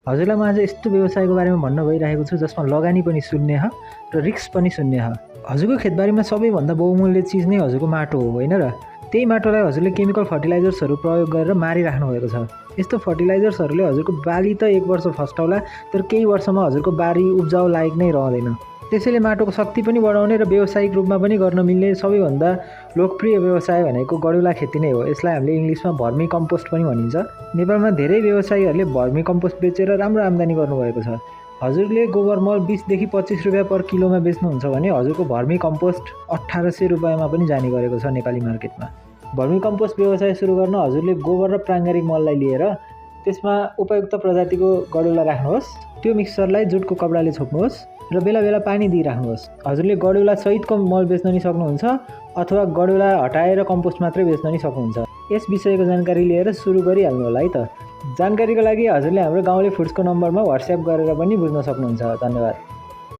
हजुरलाई म आज यस्तो व्यवसायको बारेमा भन्न गइरहेको छु जसमा लगानी पनि शून्य ह र रिस्क पनि शून्य ह। हजुरको खेतबारीमा सबैभन्दा बहुमूल्य चिज नै हजुरको माटो हो होइन र? त्यही माटोलाई हजुरले केमिकल फर्टिलाइजर्सहरू प्रयोग गरेर मारिराख्नु भएको छ। यस्तो फर्टिलाइजर्सहरूले हजुरको बाली त 1 वर्ष फस्टाउला, तर केही वर्षमा हजुरको बारी उब्जाउ लायक नै रहँदैन। त्यसैले माटोको शक्ति पनि बढाउने र व्यावसायिक रूपमा पनि गर्न मिल्ने सबैभन्दा लोकप्रिय व्यवसाय भनेको गडुला खेती नै हो। यसलाई हामीले इङ्ग्लिसमा भर्मी कम्पोस्ट पनि भनिन्छ। नेपालमा धेरै व्यवसायीहरूले भर्मी कम्पोस्ट बेचेर राम्रो आम्दानी गर्नुभएको छ। हजुरले गोबर मल 20 देखि 25 रुपियाँ पर किलोमा बेच्नुहुन्छ भने हजुरको भर्मी कम्पोस्ट 1800 रुपियाँमा पनि जाने गरेको छ नेपाली मार्केटमा। भर्मी कम्पोस्ट व्यवसाय सुरु गर्न हजुरले गोबर र प्राङ्गारिक मललाई लिएर त्यसमा उपयुक्त प्रजातिको गडुला राख्नुहोस्। त्यो मिक्सचरलाई जुटको कपडाले छोप्नुहोस् र बेला बेला पानी दिइराख्नुहोस्। हजुरले गडुला सहितको मल बेच्न नि सक्नुहुन्छ अथवा गडुला हटाएर कम्पोस्ट मात्रै बेच्न नि सक्नुहुन्छ। यस विषयको जानकारी लिएर सुरु गरिहाल्नु होला है त। जानकारीको लागि हजुरले हाम्रो गाउँले फुड्सको नम्बरमा WhatsApp गरेर पनि बुझ्न सक्नुहुन्छ। धन्यवाद।